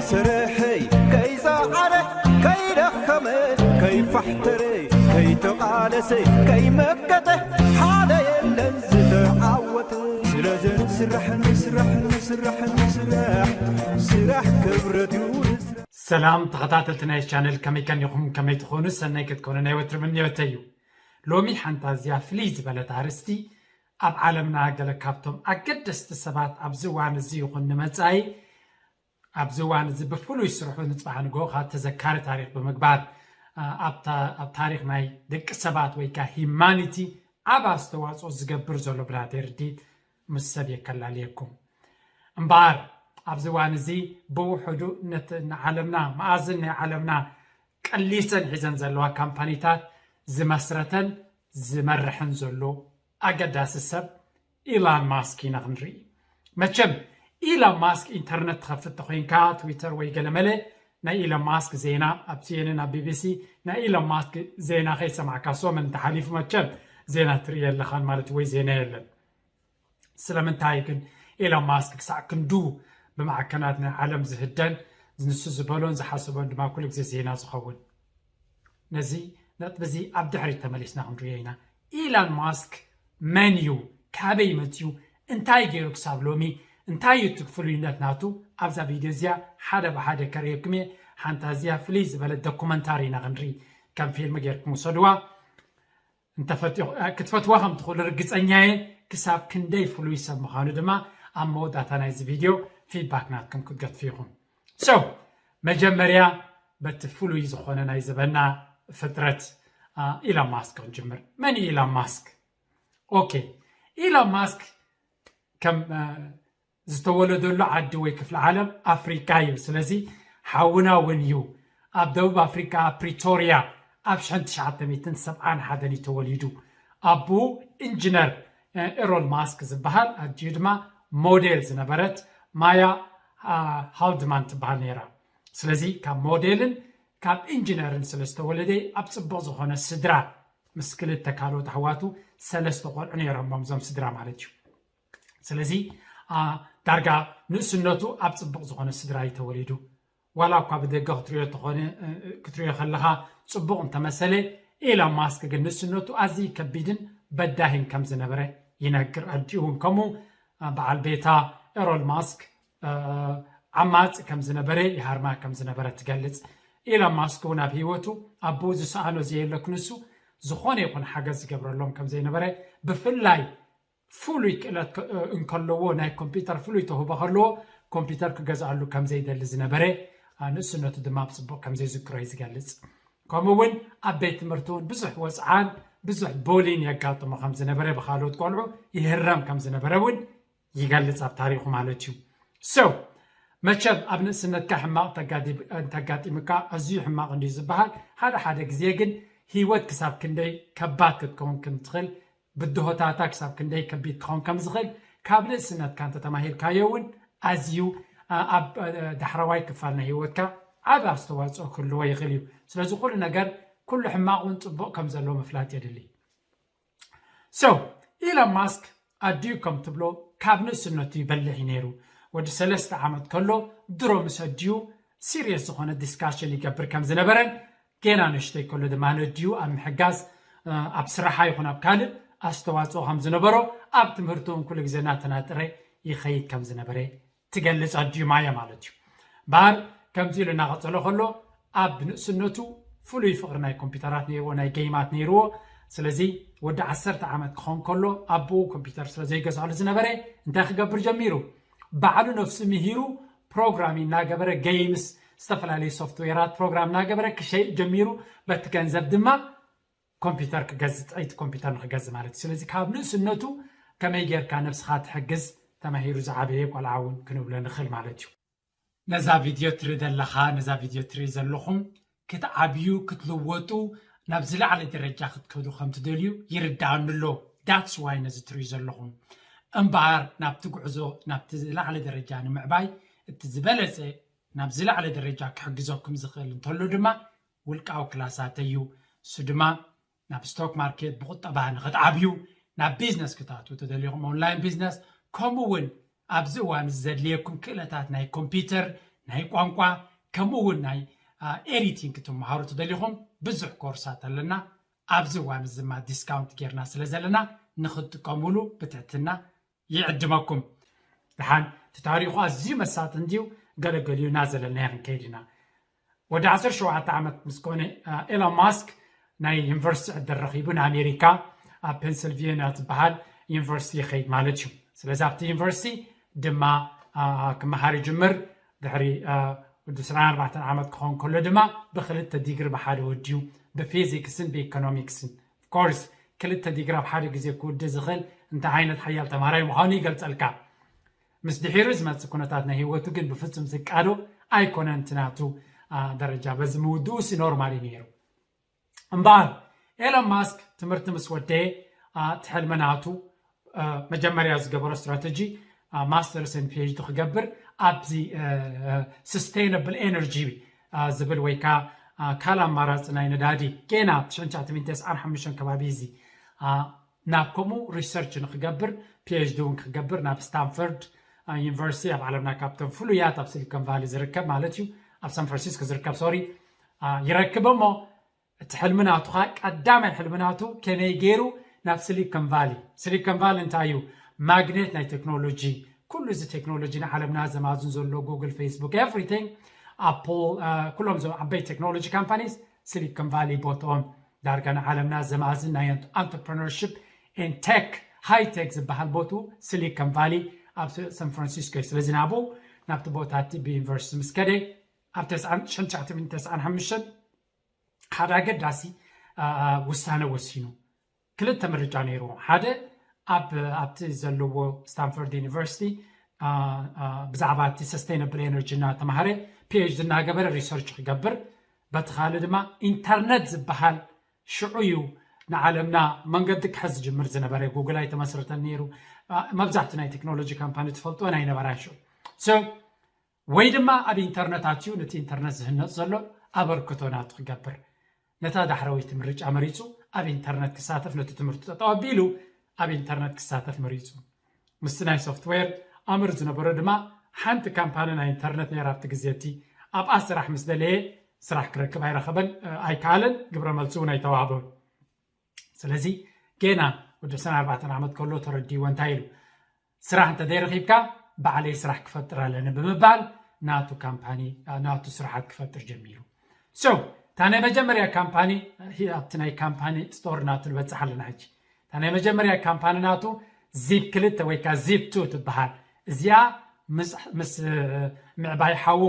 ስርሐይ ከይሰዓረ፣ ከይደኸመ፣ ከይፋሕተረ፣ ከይተቓለሰ፣ ከይመከተ፣ ሓደ የለን ዝተዓወተ። ስለዚ ንስራሕ፣ ንስራሕ፣ ንስራሕ፣ ንስራሕ፣ ስራሕ ክብረት እዩ። ሰላም ተኸታተልቲ ናይ ቻነል፣ ከመይ ከኒኹም? ከመይ ትኾኑ? ሰናይ ክትኮኑ ናይ ወትሪ ምንዮተይ እዩ። ሎሚ ሓንቲ ኣዝያ ፍልይ ዝበለት ኣርእስቲ፣ ኣብ ዓለምና ገለ ካብቶም ኣገደስቲ ሰባት ኣብዚ እዋን እዚ ይኹን ንመጻኢ፣ ኣብዚ እዋን እዚ ብፍሉይ ስርሑ ንጽባሕ ንግሆኻ ተዘካሪ ታሪኽ ብምግባር፣ ኣብ ታሪኽ ናይ ደቂ ሰባት ወይ ከዓ ሂማኒቲ ዓብ ኣስተዋፅኦ ዝገብር ዘሎ ብላቴ ርዲት ምስ ሰብ የከላልየኩም። እምበኣር ኣብዚ እዋን እዚ ብውሕዱ ነቲ ንዓለምና መኣዝን ናይ ዓለምና ቀሊሰን ሒዘን ዘለዋ ካምፓኒታት ዝመስረተን ዝመርሕን ዘሎ ኣገዳሲ ሰብ ኢላን ማስክ ኢና ክንርኢ። መቸም ኢላን ማስክ ኢንተርነት ትኸፍት ተኮይንካ፣ ትዊተር ወይ ገለመለ፣ ናይ ኢሎን ማስክ ዜና ኣብ ሲኤንን ኣብ ቢቢሲ ናይ ኢሎን ማስክ ዜና ከይሰማዕካ ሶምን ተሓሊፉ መቸም ዜና ትርኢ የለኻን ማለት ወይ ዜና የለን። ስለምንታይ ግን ኢሎን ማስክ ክሳዕ ክንዱ ብማዕከናት ናይ ዓለም ዝህደን ንሱ ዝበሎን ዝሓሰቦን ድማ ኩሉ ግዜ ዜና ዝኸውን? ነዚ ነጥቢ እዚ ኣብ ድሕሪት ተመሊስና ክንሪኦ ኢና። ኢላን ማስክ መን እዩ? ካበይ መፅዩ? እንታይ ገይሩ ክሳብ ሎሚ? እንታይ እዩ እቲ ፍሉይነት ናቱ? ኣብዛ ቪድዮ እዚኣ ሓደ ብሓደ ከርእየኩም እየ። ሓንቲ ኣዝያ ፍልይ ዝበለት ዶኩመንታሪ ኢና ክንርኢ። ከም ፊልም ገይርኩም ውሰድዋ። እንተፈትኹ ክትፈትዋ ከም ትኽእሉ ርግፀኛ እየ። ክሳብ ክንደይ ፍሉይ ሰብ ምዃኑ ድማ ኣብ መወዳእታ ናይዚ ቪድዮ ፊድባክ ናትኩም ክትገትፉ ኢኹም። So መጀመርያ በቲ ፍሉይ ዝኾነ ናይ ዘበና ፍጥረት ኢሎን ማስክ ክንጅምር። መን እዩ ኢሎን ማስክ? ኦኬ፣ ኢሎን ማስክ ከም ዝተወለደሉ ዓዲ ወይ ክፍለ ዓለም ኣፍሪቃ እዩ። ስለዚ ሓውና እውን እዩ። ኣብ ደቡብ ኣፍሪቃ ፕሪቶርያ ኣብ ሽሕን ትሽዓተ ሚእትን ሰብዓን ሓደን እዩ ተወሊዱ። ኣቦኡ ኢንጂነር ኤሮል ማስክ ዝበሃል ኣዲኡ ድማ ሞዴል ዝነበረት ማያ ሃልድማን ትበሃል ነይራ። ስለዚ ካብ ሞዴልን ካብ ኢንጂነርን ስለ ዝተወለደ ኣብ ፅቡቕ ዝኾነ ስድራ ምስ ክልተ ካልኦት ኣሕዋቱ ሰለስተ ቆልዑ ነይሮሞም እዞም ስድራ ማለት እዩ። ስለዚ ዳርጋ ንእስነቱ ኣብ ፅቡቕ ዝኾነ ስድራ እዩ ተወሊዱ። ዋላ እኳ ብደገ ክትሪኦ ተኾነ ክትሪኦ ከለኻ ፅቡቕ እንተመሰለ ኢሎን ማስክ ግን ንእስነቱ ኣዝዩ ከቢድን በዳሂን ከም ዝነበረ ይነግር። ኣዲኡ እውን ከምኡ በዓል ቤታ ኤሮል ማስክ ዓማፂ ከም ዝነበረ ይሃርማ ከም ዝነበረ ትገልፅ። ኢሎን ማስክ እውን ኣብ ህይወቱ ኣቦኡ ዝሰኣኖ ዘየለ ክንሱ ዝኾነ ይኹን ሓገዝ ዝገብረሎም ከም ዘይነበረ ብፍላይ ፍሉይ ክእለት እንከለዎ ናይ ኮምፒውተር ፍሉይ ተውህቦ ከለዎ ኮምፒውተር ክገዝኣሉ ከም ዘይደሊ ዝነበረ ንእስነቱ ድማ ብፅቡቕ ከም ዘይዝክሮ እዩ ዝገልፅ። ከምኡ እውን ኣብ ቤት ትምህርቲ እውን ብዙሕ ወፅዓን ብዙሕ ቦሊን የጋጥሞ ከም ዝነበረ ብካልኦት ቆልዑ ይህረም ከም ዝነበረ እውን ይገልፅ ኣብ ታሪኹ ማለት እዩ። So መቸም ኣብ ንእስነትካ ሕማቕ እንተጋጢምካ ኣዝዩ ሕማቕ እንድዩ ዝበሃል። ሓደ ሓደ ግዜ ግን ህይወት ክሳብ ክንደይ ከባድ ክትከውን ከም ትኽእል ብድሆታታ ክሳብ ክንደይ ከቢድ ክኸውን ከም ዝኽእል ካብ ንእስነትካ እንተተማሂርካዮ እውን ኣዝዩ ኣብ ዳሕረዋይ ክፋል ናይ ህይወትካ ዓብ ኣስተዋፅኦ ክህልዎ ይኽእል እዩ። ስለዚ ኩሉ ነገር ኩሉ ሕማቕ እውን ፅቡቕ ከም ዘለዎ ምፍላጥ የድሊ። So ኢሎን ማስክ ኣዲኡ ከም ትብሎ ካብ ንእስነቱ ይበልሕ እዩ ነይሩ። ወዲ ሰለስተ ዓመት ከሎ ድሮ ምስ ኣዲኡ ሲሪየስ ዝኾነ ዲስካሽን ይገብር ከም ዝነበረን ጌና ንእሽተይ ከሎ ድማ ነዲኡ ኣብ ምሕጋዝ ኣብ ስራሓ ይኹን ኣብ ካልእ ኣስተዋፅኦ ከም ዝነበሮ ኣብ ትምህርቲ እውን ኩሉ ግዜ እናተናጠረ ይኸይድ ከም ዝነበረ ትገልፅ ኣዲኡ ማያ ማለት እዩ። ባር ከምዚ ኢሉ እናቐፀሎ ከሎ ኣብ ንእስነቱ ፍሉይ ፍቕሪ ናይ ኮምፒውተራት ነይርዎ፣ ናይ ጌይማት ነይርዎ። ስለዚ ወዲ ዓሰርተ ዓመት ክኸውን ከሎ ኣቦኡ ኮምፒውተር ስለ ዘይገዝኣሉ ዝነበረ እንታይ ክገብር ጀሚሩ? ባዕሉ ነፍሱ ምሂሩ ፕሮግራም እናገበረ ጌይምስ ዝተፈላለዩ ሶፍትዌራት ፕሮግራም እናገበረ ክሸይጥ ጀሚሩ። በቲ ገንዘብ ድማ ኮምፒውተር ክገዝእ ጥዕይቲ ኮምፒውተር ንክገዝእ ማለት እዩ። ስለዚ ካብ ንእስነቱ ከመይ ጌርካ ነብስኻ ትሕግዝ ተማሂሩ ዝዓበየ ቆልዓ እውን ክንብሎ ንኽእል ማለት እዩ። ነዛ ቪድዮ ትርኢ ዘለኻ ነዛ ቪድዮ ትርኢ ዘለኹም ክትዓብዩ ክትልወጡ ናብ ዝለዓለ ደረጃ ክትከዱ ከም ትደልዩ ይርድኣኒ ኣሎ። That's why ነዚ ትርእዩ ዘለኹም። እምበኣር ናብቲ ጉዕዞ ናብቲ ዝለዓለ ደረጃ ንምዕባይ እቲ ዝበለፀ ናብ ዝለዓለ ደረጃ ክሕግዘኩም ዝኽእል እንተሎ ድማ ውልቃዊ ክላሳተይ እዩ። እሱ ድማ ናብ ስቶክ ማርኬት ብቁጠባ ንክትዓብዩ ናብ ቢዝነስ ክትኣትዉ ተደሊኹም ኦንላይን ቢዝነስ ከምኡ እውን ኣብዚ እዋን እዚ ዘድልየኩም ክእለታት ናይ ኮምፒውተር ናይ ቋንቋ፣ ከምኡ እውን ናይ ኤዲቲንግ ክትመሃሩ ትደሊኹም ብዙሕ ኮርሳት ኣለና። ኣብዚ እዋን እዚ ድማ ዲስካውንት ጌርና ስለ ዘለና ንክትጥቀሙሉ ብትሕትና ይዕድመኩም። ደሓን እቲ ታሪኹ ኣዝዩ መሳጢ እንድዩ። ገለገሊኡ እናዘለልናዮ ክንከይድ ኢና። ወዲ ዓሰርተ ሸውዓተ ዓመት ምስ ኮነ ኤሎን ማስክ ናይ ዩኒቨርሲቲ ዕድል ረኺቡ ንኣሜሪካ ኣብ ፔንስልቬንያ ዝበሃል ዩኒቨርሲቲ ይኸይድ ማለት እዩ። ስለዚ ኣብቲ ዩኒቨርሲቲ ድማ ክመሃር ይጅምር። ድሕሪ ወዲ ዕስራን ኣርባዕተን ዓመት ክኸውን ከሎ ድማ ብክልተ ዲግሪ ብሓደ ወድዩ ብፊዚክስን ብኢኮኖሚክስን። ኦፍኮርስ ክልተ ዲግሪ ኣብ ሓደ ግዜ ክውዲ ዝኽእል እንታይ ዓይነት ሓያል ተማራይ ምዃኑ ይገልጸልካ። ምስ ድሒሩ ዝመጽእ ኩነታት ናይ ህይወቱ ግን ብፍጹም ዝቃዶ ኣይኮነን። እቲ ናቱ ደረጃ በዚ ምውድኡ ሲ ኖርማል እዩ ነይሩ። እምበኣር ኤሎን ማስክ ትምህርቲ ምስ ወደየ እቲ ሕልሚ ናቱ መጀመርያ ዝገበሮ ስትራተጂ ማስተርስ ን ፒኤችዲ ክገብር ኣብዚ ስስቴይነብል ኤነርጂ ዝብል ወይ ከዓ ካልእ ኣማራፂ ናይ ነዳዲ ጌና ትሽዓተ ሚእቲ ተስዓን ሓሙሽተን ከባቢ እዚ ናብ ከምኡ ሪሰርች ንክገብር ፒኤችዲ እውን ክገብር ናብ ስታንፈርድ ዩኒቨርሲቲ ኣብ ዓለምና ካብቶም ፍሉያት ኣብ ሲሊኮን ቫሊ ዝርከብ ማለት እዩ ኣብ ሳን ፍራንሲስኮ ዝርከብ ሶሪ ይረክብ እሞ እቲ ሕልሚ ናቱ ኸዓ ቀዳማይ ሕልሚ ናቱ ከመይ ገይሩ ናብ ሲሊኮን ቫሊ ሲሊኮን ቫሊ እንታይ እዩ ማግኔት ናይ ቴክኖሎጂ ኩሉ እዚ ቴክኖሎጂ ንዓለምና ዘማዝን ዘሎ ጉግል ፌስቡክ ኤቭሪቲንግ ኣፕል ኩሎም ዞም ዓበይ ቴክኖሎጂ ካምፓኒስ ሲሊኮን ቫሊ ቦትኦም ዳርጋ ንዓለምና ዘማዝን ናይ ኣንተርፕረነርሽፕ ን ቴክ ሃይ ቴክ ዝበሃል ቦቱ ሲሊኮን ቫሊ ኣብ ሳን ፍራንሲስኮ እዩ ስለዚ ናብኡ ናብቲ ቦታ እቲ ብዩኒቨርሲቲ ምስ ከደ ኣብ ተስዓን ተስዓን ሓሙሽተን ሓደ ኣገዳሲ ውሳነ ወሲኑ ክልተ ምርጫ ነይርዎ ሓደ ኣብ ኣብቲ ዘለዎ ስታንፈርድ ዩኒቨርሲቲ ብዛዕባ እቲ ሰስተይነብል ኤነርጂ እናተማሃረ ፒኤችዲ እናገበረ ሪሰርች ክገብር በቲ ካልእ ድማ ኢንተርነት ዝበሃል ሽዑ እዩ ንዓለምና መንገዲ ክሕዝ ዝጅምር ዝነበረ ጉግል ኣይተመስረተን ነይሩ መብዛሕቲ ናይ ቴክኖሎጂ ካምፓኒ ትፈልጥወን ኣይነበራን ሽዑ ወይ ድማ ኣብ ኢንተርነት ኣትዩ ነቲ ኢንተርነት ዝህነፅ ዘሎ ኣበርክቶ ናቱ ክገብር ነታ ዳሕረወይቲ ምርጫ መሪፁ ኣብ ኢንተርነት ክሳተፍ ነቲ ትምህርቲ ጠጠው ኣቢሉ ኣብ ኢንተርነት ክሳተፍ መሪፁ ምስቲ ናይ ሶፍትዌር ኣምር ዝነበሮ ድማ ሓንቲ ካምፓኒ ናይ ኢንተርነት ነይራ ኣብቲ ግዜ እቲ ኣብኣ ስራሕ ምስ ደለየ ስራሕ ክረክብ ኣይረኸበን ኣይከኣለን ግብረ መልሲ እውን ኣይተዋህቦን ስለዚ ጌና ወዲ ዕስራን ኣርባዕተን ዓመት ከሎ ተረዲእዎ እንታይ ኢሉ ስራሕ እንተዘይረኺብካ ባዕለይ ስራሕ ክፈጥር ኣለኒ ብምባል ናቱ ካምፓኒ ናቱ ስራሓት ክፈጥር ጀሚሩ so እታ ናይ መጀመርያ ካምፓኒ ኣብቲ ናይ ካምፓኒ ስቶር ናቱ ንበፅሕ ኣለና ሕጂ እታ ናይ መጀመርያ ካምፓኒ ናቱ ዚፕ ክልተ ወይ ከዓ ዚፕ ቱ ትበሃል እዚኣ ምስ ምዕባይ ሓዉ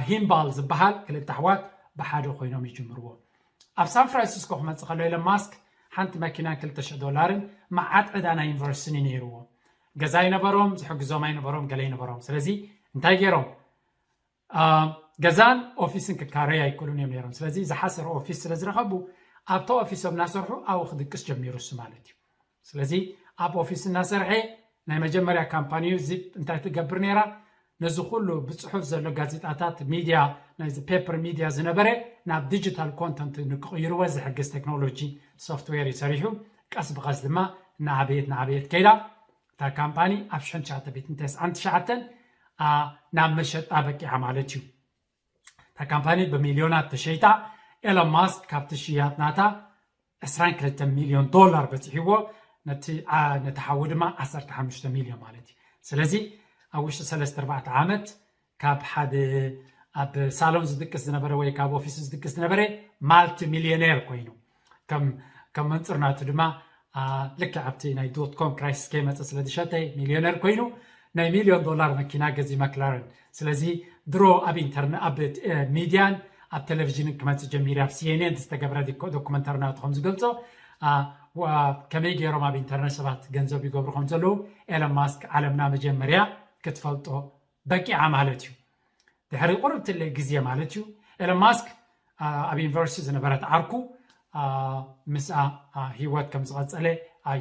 ሂምባል ዝበሃል ክልተ ኣሕዋት ብሓደ ኮይኖም ይጅምርዎ ኣብ ሳን ፍራንሲስኮ ክመፅእ ከሎ ኤለን ማስክ ሓንቲ መኪናን ክልተ ሽሕ ዶላርን መዓት ዕዳ ናይ ዩኒቨርሲቲን እዩ ነይርዎ ገዛ ኣይነበሮም ዝሕግዞም ኣይነበሮም ገለ ኣይነበሮም ስለዚ እንታይ ገይሮም ገዛን ኦፊስን ክካረዩ ኣይክእሉን እዮም ነይሮም ስለዚ ዝሓሰረ ኦፊስ ስለ ዝረኸቡ ኣብቲ ኦፊሶም እናሰርሑ ኣብኡ ክድቅስ ጀሚሩ እሱ ማለት እዩ ስለዚ ኣብ ኦፊስ እናሰርሐ ናይ መጀመርያ ካምፓኒዩ ዚፕ እንታይ ትገብር ነይራ ነዚ ኩሉ ብፅሑፍ ዘሎ ጋዜጣታት ሚድያ ናይዚ ፔፐር ሚድያ ዝነበረ ናብ ዲጂታል ኮንተንት ንክቕይርዎ ዝሕግዝ ቴክኖሎጂ ሶፍትዌር እዩ ሰሪሑ ቀስ ብቐስ ድማ እናዓበየት እናዓበየት ከይዳ እታ ካምፓኒ ኣብ ሽሕን ትሽዓተ ሚእትን ተስዓን ትሽዓተን ናብ መሸጣ በቂዓ ማለት እዩ እታ ካምፓኒ ብሚልዮናት ተሸይጣ ኤሎን ማስክ ካብቲ ሽያጥ ናታ ዕስራን ክልተን ሚልዮን ዶላር በፂሕዎ ነቲ ሓዊ ድማ ዓሰርተ ሓሙሽተ ሚልዮን ማለት እዩ ስለዚ ኣብ ውሽጢ ሰለስተ ኣርባዕተ ዓመት ካብ ሓደ ኣብ ሳሎን ዝድቅስ ዝነበረ ወይ ካብ ኦፊስ ዝድቅስ ዝነበረ ማልቲ ሚልዮኔር ኮይኑ ከም መንፅር ናቱ ድማ ልክዕ ኣብቲ ናይ ዶት ኮም ክራይሲስ ከይመፀ ስለ ዝሸጠ ሚልዮነር ኮይኑ ናይ ሚልዮን ዶላር መኪና ገዚ መክላረን ስለዚ ድሮ ኣብ ኢንተርነ ኣብ ሚድያን ኣብ ቴሌቪዥንን ክመፅእ ጀሚሩ ኣብ ሲኤንኤን ዝተገብረ ዶኩመንተሪ ናቱ ከም ዝገልፆ ከመይ ገይሮም ኣብ ኢንተርነት ሰባት ገንዘብ ይገብሩ ከም ዘለዉ ኤለን ማስክ ዓለምና መጀመርያ ክትፈልጦ በቂዓ ማለት እዩ ድሕሪ ቁርብትለይ ግዜ ማለት እዩ ኤለን ማስክ ኣብ ዩኒቨርሲቲ ዝነበረት ዓርኩ ምስኣ ህይወት ከም ዝቐፀለ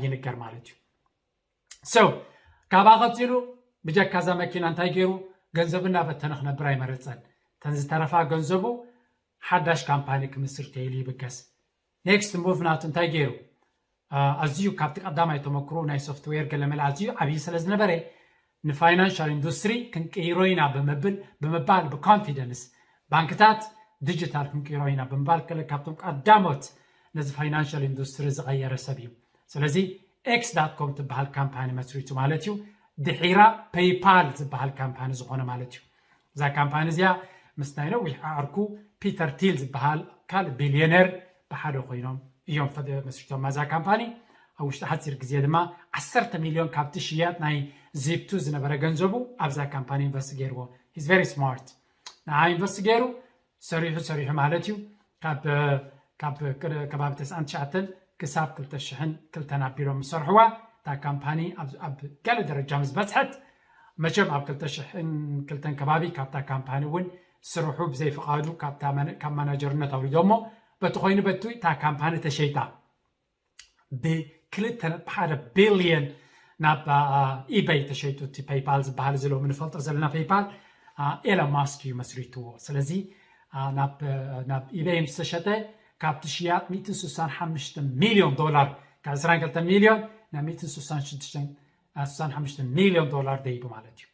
ይንገር ማለት እዩ so ካብኣ ቀፂሉ ብጀካ እዛ መኪና እንታይ ገይሩ ገንዘቡ እናበተነ ክነብር ኣይመረፀን እተን ዝተረፋ ገንዘቡ ሓዳሽ ካምፓኒ ክምስርት ኢሉ ይብገስ next move ናቱ እንታይ ገይሩ ኣዝዩ ካብቲ ቀዳማይ ተመክሮ ናይ ሶፍትዌር ገለመለ ኣዝዩ ዓብዪ ስለ ዝነበረ ንፋይናንሻል ኢንዱስትሪ ክንቅይሮ ኢና ብምብል ብምባል ብኮንፊደንስ ባንክታት ዲጂታል ክንቅይሮ ኢና ብምባል ከለ ካብቶም ቀዳሞት ነዚ ፋይናንሻል ኢንዱስትሪ ዝቐየረ ሰብ እዩ። ስለዚ ኤክስ ዳት ኮም ትበሃል ካምፓኒ መስሪቱ ማለት እዩ። ድሒራ ፔይፓል ዝበሃል ካምፓኒ ዝኾነ ማለት እዩ። እዛ ካምፓኒ እዚኣ ምስ ናይ ነዊሕ ዓርኩ ፒተር ቲል ዝበሃል ካልእ ቢልዮነር ብሓደ ኮይኖም እዮም ፈ- መስሪቶማ እዛ ካምፓኒ። ኣብ ውሽጢ ሓፂር ግዜ ድማ ዓሰርተ ሚልዮን ካብቲ ሽያጥ ናይ ዚፕቱ ዝነበረ ገንዘቡ ኣብዛ ካምፓኒ ኢንቨስት ገይርዎ። He's very smart። ንዓ ኢንቨስት ገይሩ ሰሪሑ ሰሪሑ ማለት እዩ። ካብ ካብ ቅድ- ከባቢ ተስዓን ትሽዓተን ክሳብ ክልተ ሽሕን ክልተን ኣቢሎም ዝሰርሕዋ እታ ካምፓኒ ኣብ ኣብ ገለ ደረጃ ምስ በፅሐት፣ መቸም ኣብ ክልተ ሽሕን ክልተን ከባቢ ካብታ ካምፓኒ እውን ስርሑ ብዘይፍቓዱ ካብታ ማነ- ካብ ማናጀርነት ኣውሪዶሞ። በቲ ኮይኑ በቲ እታ ካምፓኒ ተሸይጣ። ብክልተ ነጥቢ ሓደ ቢልዮን ናብ ኢበይ ተሸይጡ። እቲ ፔይፓል ዝበሃል እዚ ሎሚ ንፈልጦ ዘለና ፔይፓል ኤለን ማስክ እዩ መስሪትዎ። ስለዚ ናብ ኢበይ ምስ ተሸጠ ካብቲ ሽያጥ ሚእትን ስሳን ሓሙሽተን ሚልዮን ዶላር፣ ካብ ዕስራን ክልተን ሚልዮን ናብ ሚእትን ስሳን ሽዱሽተን ስሳን ሓሙሽተን ሚልዮን ዶላር ደይቡ ማለት እዩ።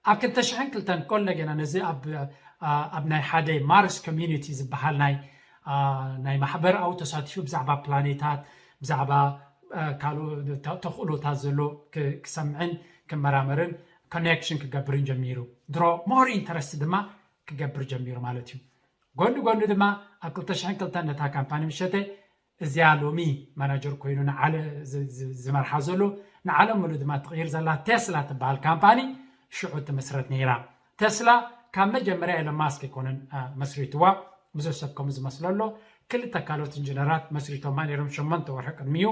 ኣብ ክልተ ሽሕን ክልተን ኮለገና ነዚ ኣብ ኣብ ናይ ሓደ ማርስ ኮሚኒቲ ዝበሃል ናይ ናይ ማሕበር ኣብኡ ተሳቲፉ ብዛዕባ ፕላኔታት ብዛዕባ ካልእ ተኽእሎታት ዘሎ ክሰምዕን ክመራመርን ኮኔክሽን ክገብርን ጀሚሩ። ድሮ ሞር ኢንተረስት ድማ ክገብር ጀሚሩ ማለት እዩ። ጎኒ ጎኒ ድማ ኣብ ክልተ ሽሕን ክልተን ነታ ካምፓኒ ምሸተ እዚኣ ሎሚ ማናጀር ኮይኑ ንዓለ ዝመርሓ ዘሎ ንዓለም ምሉ ድማ ትቕይር ዘላ ቴስላ ትበሃል ካምፓኒ ሽዑ ትምስረት ነይራ። ቴስላ ካብ መጀመርያ ኤለን ማስክ ኣይኮነን መስሪትዋ። ብዙሕ ሰብ ከምኡ ዝመስሎ ኣሎ። ክልተ ካልኦት ኢንጂነራት መስሪቶማ ነይሮም ሸሞንተ ወርሒ ቅድሚኡ።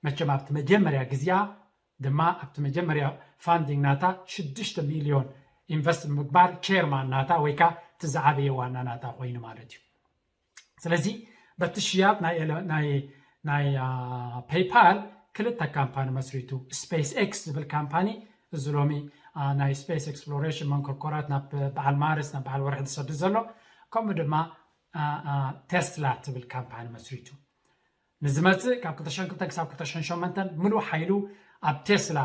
መቸም ኣብቲ መጀመርያ ግዜኣ ድማ ኣብቲ መጀመርያ ፋንዲንግ ናታ ሽዱሽተ ሚልዮን ኢንቨስት ብምግባር ቼርማን ናታ ወይ ከዓ እቲ ዝዓበየ ዋና ናታ ኮይኑ ማለት እዩ። ስለዚ በቲ ሽያጥ ናይ ኤለ- ናይ ናይ ፔይፓል ክልተ ካምፓኒ መስሪቱ። ስፔስ ኤክስ ዝብል ካምፓኒ እዚ ሎሚ ናይ ስፔስ ኤክስፕሎሬሽን መንኮርኮራት ናብ በዓል ማርስ ናብ በዓል ወርሒ ዝሰዱ ዘሎ ከምኡ ድማ ቴስላ ትብል ካምፓኒ መስሪቱ። ንዝመፅእ ካብ ክልተ ሽሕን ክልተን ክሳብ ክልተ ሽሕን ሸሞንተን ምሉእ ሓይሉ ኣብ ቴስላ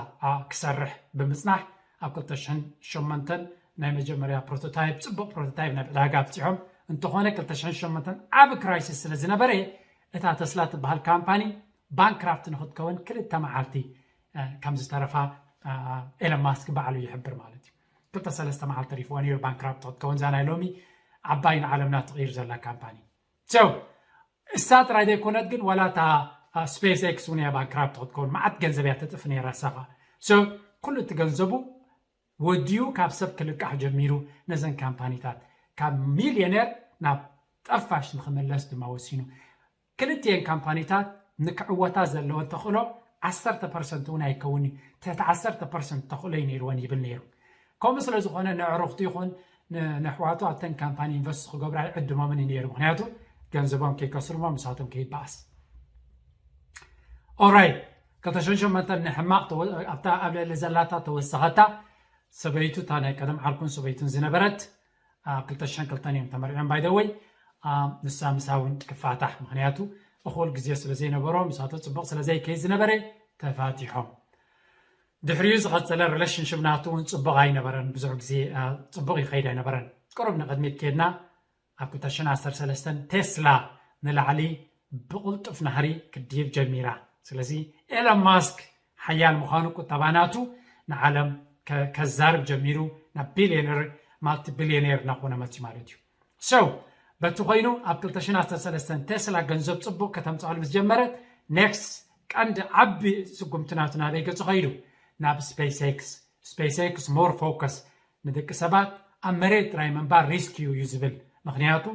ክሰርሕ ብምፅናሕ ኣብ ክልተ ሽሕን ሸሞንተን ናይ መጀመርያ ፕሮቶታይፕ ፅቡቅ ፕሮቶታይፕ ናብ ዕዳጋ ኣብፂሖም። እንተኾነ ክልተ ሽሕን ሸሞንተን ዓብ ክራይሲስ ስለዝነበረ እታ ተስላ ትበሃል ካምፓኒ ባንክራፕት ንክትከውን ክልተ መዓልቲ ከምዝተረፋ ኤለን ማስክ ባዕሉ ይሕብር ማለት እዩ። ክልተ ሰለስተ መዓልቲ ተሪፍዎ ነይሩ ባንክራፕት ክትከውን እዛ ናይ ሎሚ ዓባይ ንዓለምና ትቕይር ዘላ ካምፓኒ። So እሳ ጥራይ ዘይኮነት ግን ዋላ እታ ስፔስ ኤክስ እውን እያ ባንክራፕት ክትከውን መዓት ገንዘብ እያ ተጥፍ ነይራ እሳ ኸዓ። So ኩሉ እቲ ገንዘቡ ወዲኡ ካብ ሰብ ክልቃሕ ጀሚሩ ነዘን ካምፓኒታት ካብ ሚልዮነር ናብ ጠፋሽ ንክምለስ ድማ ወሲኑ። ክልቲኤን ካምፓኒታት ንክዕወታ ዘለወን ተኽእሎ ዓሰርተ ፐርሰንት እውን ኣይከውን እዩ። ትሕቲ ዓሰርተ ፐርሰንት ተኽእሎ እዩ ነይርወን ይብል ነይሩ። ከምኡ ስለ ዝኾነ ንዕሩኽቱ ይኹን ንኣሕዋቱ ኣብተን ካምፓኒ ኢንቨስት ክገብሩ ኣይዕድሞምን እዩ ነይሩ። ምክንያቱ ገንዘቦም ከይከስርሞ ምሳቶም ከይበኣስ። ኦራይት ክልተ ሽሕን ሸሞንተን ንሕማቕ ኣብታ ኣብ ልዕሊ ዘላታ ተወሰኸታ ሰበይቱ እታ ናይ ቀደም ዓርኩን ሰበይቱን ዝነበረት ኣብ ክልተ ሽሕን ክልተን እዮም ተመርዕዮም ባይደወይ። ንሳ ምሳ እውን ክፋታሕ ምክንያቱ እኹል ግዜ ስለ ዘይነበሮ ምሳቶ ፅቡቕ ስለ ዘይከይ ዝነበረ ተፋቲሖም። ድሕሪኡ ዝቐፀለ ሪሌሽንሽፕ ናቱ እውን ፅቡቕ ኣይነበረን። ብዙሕ ግዜ ፅቡቕ ይኸይድ ኣይነበረን። ቅሩብ ንቕድሚት ከድና ኣብ ክልተ ሽሕን ዓሰርተ ሰለስተን ቴስላ ንላዕሊ ብቕልጡፍ ናህሪ ክድይብ ጀሚራ። ስለዚ ኤለን ማስክ ሓያል ምዃኑ ቁጠባ ናቱ ንዓለም ከዛርብ ጀሚሩ ናብ ቢልዮነር ማልቲ ቢልዮነር እናኾነ መፅዩ ማለት እዩ። So በቲ ኮይኑ ኣብ ክልተ ሽሕን ዓሰርተ ሰለስተን ቴስላ ገንዘብ ፅቡቕ ከተምፅኣሉ ምስ ጀመረት ኔክስት ቀንዲ ዓቢ ስጉምቲ ናቱ ናበይ ገፁ ከይዱ? ናብ ስፔስ ኤክስ። ስፔስ ኤክስ ሞር ፎከስ ንደቂ ሰባት ኣብ መሬት ጥራይ ምንባር ሪስክ እዩ እዩ ዝብል። ምክንያቱ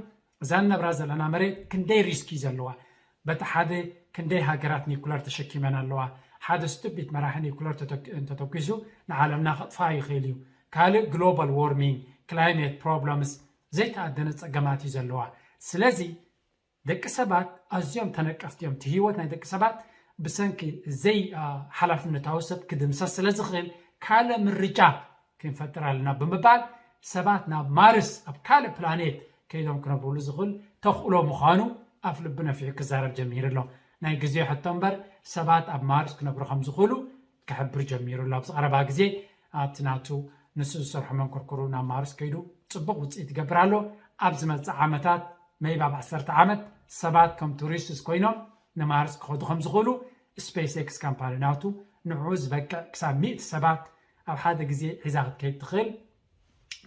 እዛ ንነብራ ዘለና መሬት ክንደይ ሪስክ እዩ ዘለዋ። በቲ ሓደ ክንደይ ሃገራት ኒኩለር ተሸኪመን ኣለዋ። ሓደ ስቱፒድ መራሒ ኒኩለር እንተተኪሱ ንዓለምና ከጥፋ ይኽእል እዩ። ካልእ ግሎባል ዎርሚንግ፣ ክላይሜት ፕሮብለምስ ዘይተኣደነ ፀገማት እዩ ዘለዋ። ስለዚ ደቂ ሰባት ኣዝዮም ተነቀፍቲ እዮም። እቲ ህይወት ናይ ደቂ ሰባት ብሰንኪ ዘይሓላፍነታዊ ሰብ ክድምሰስ ስለ ዝኽእል ካልእ ምርጫ ክንፈጥር ኣለና ብምባል ሰባት ናብ ማርስ ኣብ ካልእ ፕላኔት ከይዶም ክነብሩሉ ዝኽእል ተኽእሎ ምዃኑ ኣፍ ልቢ ነፊሑ ክዛረብ ጀሚሩ ኣሎ። ናይ ግዜ ሕቶ እምበር ሰባት ኣብ ማርስ ክነብሩ ከም ዝኽእሉ ክሕብር ጀሚሩ ኣሎ። ኣብዚ ቀረባ ግዜ ኣብቲ ናቱ ንሱ ዝሰርሖ መንኮርኮሩ ናብ ማርስ ከይዱ ጽቡቕ ውፅኢት ይገብር ኣሎ። ኣብ ዝመፅእ ዓመታት maybe ኣብ ዓሰርተ ዓመት ሰባት ከም ቱሪስትስ ኮይኖም ንማርስ ክኸዱ ከም ዝኽእሉ ስፔስ ኤክስ ካምፓኒ ናቱ ንዕኡ ዝበቅዕ ክሳብ ሚእቲ ሰባት ኣብ ሓደ ግዜ ሒዛ ክትከይድ ትኽእል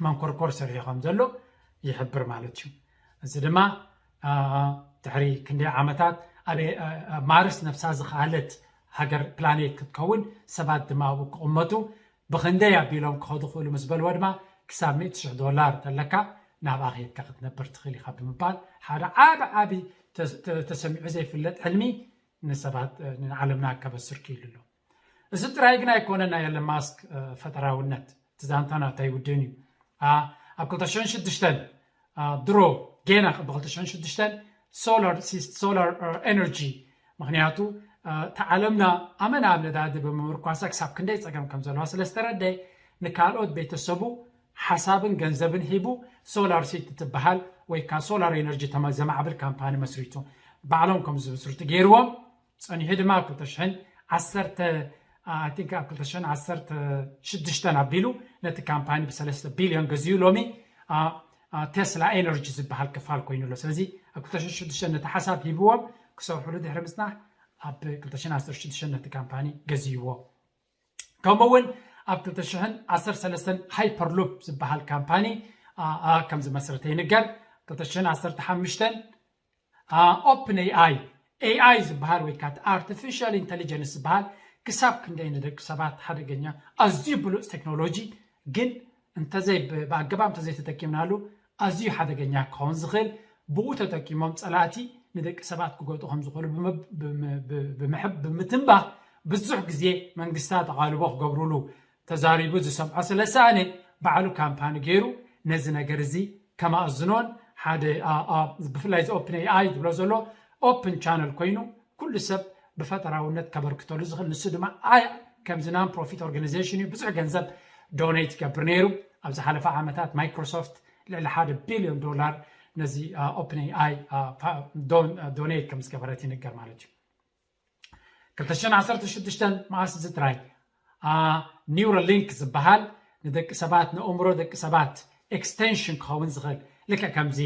መንኮርኮር ሰሪሑ ከም ዘሎ ይሕብር ማለት እዩ። እዚ ድማ ድሕሪ ክንደይ ዓመታት ኣብ ማርስ ነብሳ ዝኸኣለት ሃገር ፕላኔት ክትከውን ሰባት ድማ ኣብኡ ክቕመጡ ብኽንደይ ኣቢሎም ክኸዱ ክእሉ ምስ በልዎ ድማ ክሳብ ሚእቲ ሽሕ ዶላር ተለካ ናብኣ ከይድካ ክትነብር ትኽእል ኢኻ ብምባል ሓደ ዓቢ ዓቢ ተሰሚዑ ዘይፍለጥ ሕልሚ ንሰባት ንዓለምና ከበስር ክኢሉ ኣሎ። እዚ ጥራይ ግን ኣይኮነ ናይ ኤለን ማስክ ፈጠራውነት እቲ ዛንታ ናታይ ውድን እዩ። ኣብ ክልተ ሽሕን ሽዱሽተን ድሮ ጌና ብ ክልተ ሽሕን ሽዱሽተን ሶላር ኤነርጂ ምክንያቱ እታ ዓለምና ኣመና ኣብ ነዳዲ ብምምርኳሳ ክሳብ ክንደይ ፀገም ከም ዘለዋ ስለ ዝተረደ ንካልኦት ቤተሰቡ ሓሳብን ገንዘብን ሂቡ ሶላር ሲቲ ትበሃል ወይ ከዓ ሶላር ኤነርጂ ዘማዕብል ካምፓኒ መስሪቱ ባዕሎም ከም ዝምስርቱ ገይርዎም ፀኒሑ ድማ ኣብ ክልተ ሽሕን ዓሰርተ ኣብ ክልተ ሽሕን ዓሰርተ ሽዱሽተን ኣቢሉ ነቲ ካምፓኒ ብሰለስተ ቢልዮን ገዚኡ ሎሚ ቴስላ ኤነርጂ ዝበሃል ክፋል ኮይኑ ኣሎ። ስለዚ ኣብ ክልተ ሽሕን ሽዱሽተን ነቲ ሓሳብ ሂብዎም ክሰርሕሉ ድሕሪ ምፅናሕ ኣብ ክልተ ሽሕን ዓሰርተ ሽዱሽተን ነቲ ካምፓኒ ገዚእዎ። ከምኡ እውን ኣብ ክልተ ሽሕን ዓሰርተ ሰለስተን ሃይፐርሉፕ ዝበሃል ካምፓኒ ከም ዝመስረተ ይንገር። ክልተ ሽሕን ዓሰርተ ሓሙሽተን ኦፕን ኤኣይ ኤኣይ ዝበሃል ወይ ከዓ ኣርቲፊሻል ኢንቴሊጀንስ ዝበሃል ክሳብ ክንደይ ንደቂ ሰባት ሓደገኛ ኣዝዩ ብሉፅ ቴክኖሎጂ ግን እንተዘይ ብኣገባብ እንተዘይተጠቂምናሉ ኣዝዩ ሓደገኛ ክኸውን ዝኽእል ብኡ ተጠቂሞም ፀላእቲ ንደቂ ሰባት ክጎጡ ከም ዝኽእሉ ብምትንባህ ብዙሕ ግዜ መንግስታት ኣቓልቦ ክገብሩሉ ተዛሪቡ ዝሰምዖ ስለ ዝሰኣነ ባዕሉ ካምፓኒ ገይሩ ነዚ ነገር እዚ ከማእዝኖን ሓደ ብፍላይ እዚ ኦፕን ኤኣይ ዝብሎ ዘሎ ኦፕን ቻነል ኮይኑ ኩሉ ሰብ ብፈጠራውነት ከበርክተሉ ዝኽእል ንሱ ድማ ኣይ ከምዚ ናን ፕሮፊት ኦርጋናይዜሽን እዩ ብዙሕ ገንዘብ ዶኔት ይገብር ነይሩ ኣብ ዝሓለፈ ዓመታት ማይክሮሶፍት ልዕሊ ሓደ ቢልዮን ዶላር ነዚ ኦፕን ኤኣይ ዶኔት ከም ዝገበረት ይንገር ማለት እዩ። ክልተ ሽሕን ዓሰርተ ሽዱሽተን መዓስ እዚ ጥራይ ኒውራሊንክ ዝበሃል ንደቂ ሰባት ንእምሮ ደቂ ሰባት ኤክስቴንሽን ክኸውን ዝኽእል ልክዕ ከምዚ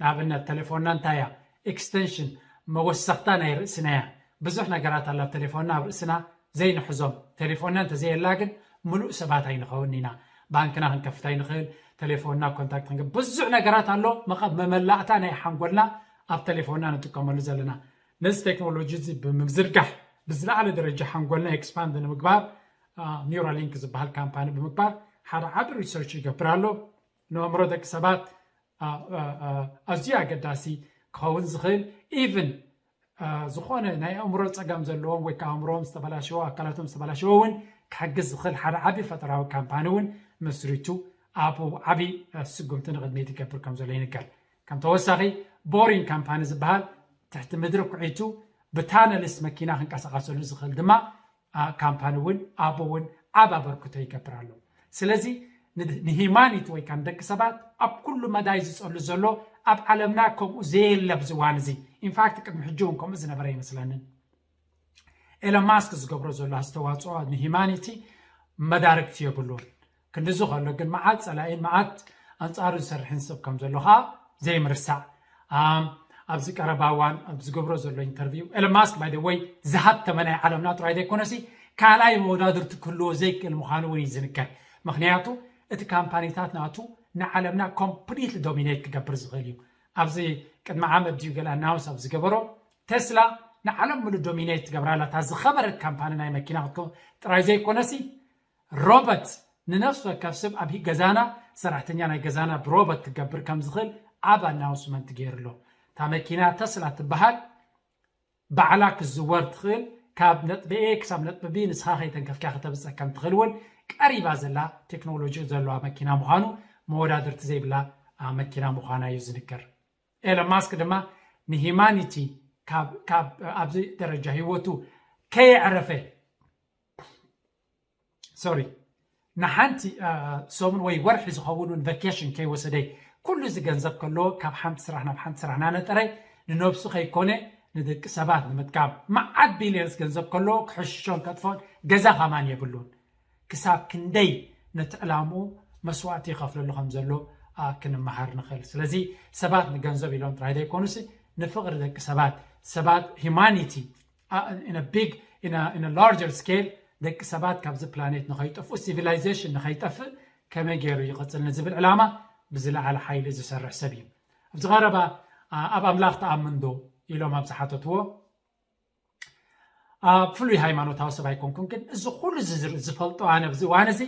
ንኣብነት ተሌፎንና እንታይ እያ ኤክስቴንሽን መወሰኽታ ናይ ርእስና እያ ብዙሕ ነገራት ኣላ ኣብ ተሌፎንና ኣብ ርእስና ዘይንሕዞም ተሌፎንና እንተዘየላ ግን ምሉእ ሰባት ኣይንኸውን ኢና ባንክና ክንከፍት ኣይንኽእል ተሌፎንና ኮንታክት ክንገ ብዙሕ ነገራት ኣሎ መመላእታ ናይ ሓንጎልና ኣብ ተሌፎንና ንጥቀመሉ ዘለና ነዚ ቴክኖሎጂ እዚ ብምዝርጋሕ ብዝለዓለ ደረጃ ሓንጎልና ኤክስፓንድ ንምግባር ኒውራሊንክ ዝበሃል ካምፓኒ ብምግባር ሓደ ዓቢ ሪሰርች ይገብር ኣሎ ንእምሮ ደቂ ሰባት ኣዝዩ ኣገዳሲ ክኸውን ዝኽእል ኢቭን ዝኾነ ናይ ኣእምሮ ፀገም ዘለዎም ወይ ከዓ ኣእምሮም ዝተበላሸዎ ኣካላቶም ዝተበላሸዎ እውን ክሕግዝ ዝኽእል ሓደ ዓቢ ፈጠራዊ ካምፓኒ እውን መስሪቱ ኣብ ዓቢ ስጉምቲ ንቕድሚት ይገብር ከም ዘሎ ይንገር ከም ተወሳኺ ቦሪንግ ካምፓኒ ዝበሃል ትሕቲ ምድሪ ኩዒቱ ብታነልስ መኪና ክንቀሳቐሰሉ ዝኽእል ድማ ካምፓኒ እውን ኣብኡ እውን ዓብ ኣበርክቶ ይገብር ኣሎ ስለዚ ንሂማኒቲ ወይ ከዓ ንደቂ ሰባት ኣብ ኩሉ መዳይ ዝፀሉ ዘሎ ኣብ ዓለምና ከምኡ ዘየለ ኣብዚ እዋን እዚ ኢንፋክት ቅድሚ ሕጂ እውን ከምኡ ዝነበረ ይመስለንን ኤለን ማስክ ዝገብሮ ዘሎ ኣስተዋፅኦ ንሂማኒቲ መዳርግቲ የብሉን ክንድዚ ከሎ ግን መዓት ፀላኢን መዓት ኣንፃሩ ዝሰርሕን ሰብ ከም ዘሎ ከዓ ዘይምርሳዕ ኣብዚ ቀረባ እዋን ኣብ ዝገብሮ ዘሎ ኢንተርቪው ኤለን ማስክ ባይ ወይ ዝሃብተመ ናይ ዓለምና ጥራይ ዘይኮነሲ ካልኣይ መወዳድርቲ ክህልዎ ዘይክእል ምዃኑ እውን እዩ ዝንገር ምክንያቱ እቲ ካምፓኒታት ናቱ ንዓለምና ኮምፕሊትሊ ዶሚኔት ክገብር ዝኽእል እዩ ኣብዚ ቅድሚ ዓመት ድዩ ገለ ኣናውንስ ኣብ ዝገበሮ ቴስላ ንዓለም ምሉእ ዶሚኔት ትገብራላ እታ ዝኸበረት ካምፓኒ ናይ መኪና ክትከውን ጥራይ ዘይኮነሲ ሮበት ንነፍሲ ወከፍ ሰብ ኣብ ገዛና ሰራሕተኛ ናይ ገዛና ብሮበት ክገብር ከም ዝኽእል ዓብ ኣናውንስመንት ገይሩ ኣሎ እታ መኪና ተስላ ትበሃል ባዕላ ክዝወር ትኽእል ካብ ነጥቢ ኤ ክሳብ ነጥቢ ቢ ንስኻ ከይተንከፍካ ከተብፅሕ ከም ትኽእል እውን ቀሪባ ዘላ ቴክኖሎጂ ዘለዋ መኪና ምዃኑ መወዳድርቲ ዘይብላ መኪና ምዃና እዩ ዝንገር ኤለን ማስክ ድማ ንሂማኒቲ ካብ ኣብዚ ደረጃ ህይወቱ ከየዕረፈ ሶሪ ንሓንቲ ሰሙን ወይ ወርሒ ዝኸውን እውን ቨኬሽን ከይወሰደ ኩሉ እዚ ገንዘብ ከለዎ ካብ ሓንቲ ስራሕ ናብ ሓንቲ ስራሕ ናነጠረ ንነብሱ ከይኮነ ንደቂ ሰባት ንምጥቃም መዓት ቢልዮንስ ገንዘብ ከለዎ ክሕሽሾን ከጥፎን ገዛ ከማን የብሉን ክሳብ ክንደይ ነቲ ዕላምኡ መስዋእቲ ይኸፍለሉ ከም ዘሎ ክንመሃር ንኽእል። ስለዚ ሰባት ንገንዘብ ኢሎም ጥራይ ዘይኮኑሲ ንፍቕሪ ደቂ ሰባት፣ ሰባት humanity in a big in a larger scale ደቂ ሰባት ካብዚ ፕላኔት ንኸይጠፍኡ፣ ሲቪላይዜሽን ንኸይጠፍእ ከመይ ገይሩ ይቕፅል ንዝብል ዕላማ ብዝለዓለ ሓይሊ ዝሰርሕ ሰብ እዩ። ኣብዚ ቀረባ ኣብ ኣምላኽ ትኣምን ዶ ኢሎም ኣብ ዝሓተትዎ ኣብ ፍሉይ ሃይማኖታዊ ሰብ ኣይኮንኩን፣ ግን እዚ ኩሉ ዝፈልጦ ኣነ ኣብዚ እዋን እዚ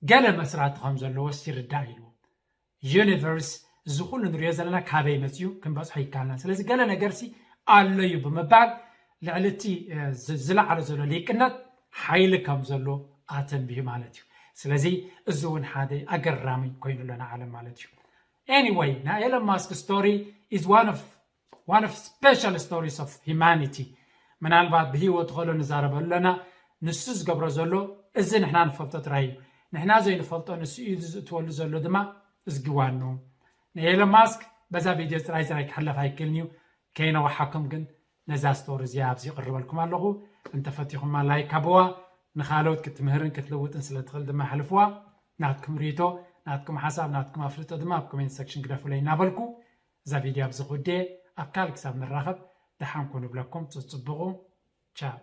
ገለ መስራቲ ከም ዘለዎ ይርዳእ ኢልዎ። ዩኒቨርስ እዚ ኩሉ ንሪኦ ዘለና ካበይ መፅዩ ክንበፅሖ ይካልና። ስለዚ ገለ ነገርሲ ኣሎ እዩ ብምባል ልዕሊ እቲ ዝለዓለ ዘሎ ሊቅነት ሓይሊ ከም ዘሎ ኣተንቢሁ ማለት እዩ። ስለዚ እዚ እውን ሓደ ኣገራሚ ኮይኑ ኣለና ዓለም ማለት እዩ። Anyway ናይ ኤለን ማስክ story is one of one of special stories of humanity። ምናልባት ብህይወቱ ከሎ ንዛረበሉ ኣለና። ንሱ ዝገብሮ ዘሎ እዚ ንሕና ንፈልጦ ጥራይ እዩ። ንሕና ዘይንፈልጦ ንሱ እዩ ዝእትወሉ ዘሎ ድማ እዝጊዋኑ። ንኤለን ማስክ በዛ ቪድዮ ጥራይ ዝራይ ክሕለፍ ኣይክልን እዩ። ከይነዋሓኩም ግን ነዛ ስቶሪ እዚኣ ኣብዚ ይቕርበልኩም ኣለኹ። እንተፈቲኹማ ላይክ ሃብዋ። ንኻልኦት ክትምህርን ክትልውጥን ስለ ትኽእል ድማ ኣሕልፍዋ። ናትኩም ሪቶ፣ ናትኩም ሓሳብ፣ ናትኩም ኣፍልጦ ድማ ኣብ ኮሜንት ሰክሽን ግደፉለይ እናበልኩ እዛ ቪድዮ ኣብዚ ክውድየ። ኣብ ካልእ ክሳብ ንራኸብ ደሓን ኩኑ እብለኩም። ጽጽብቑ። ቻው።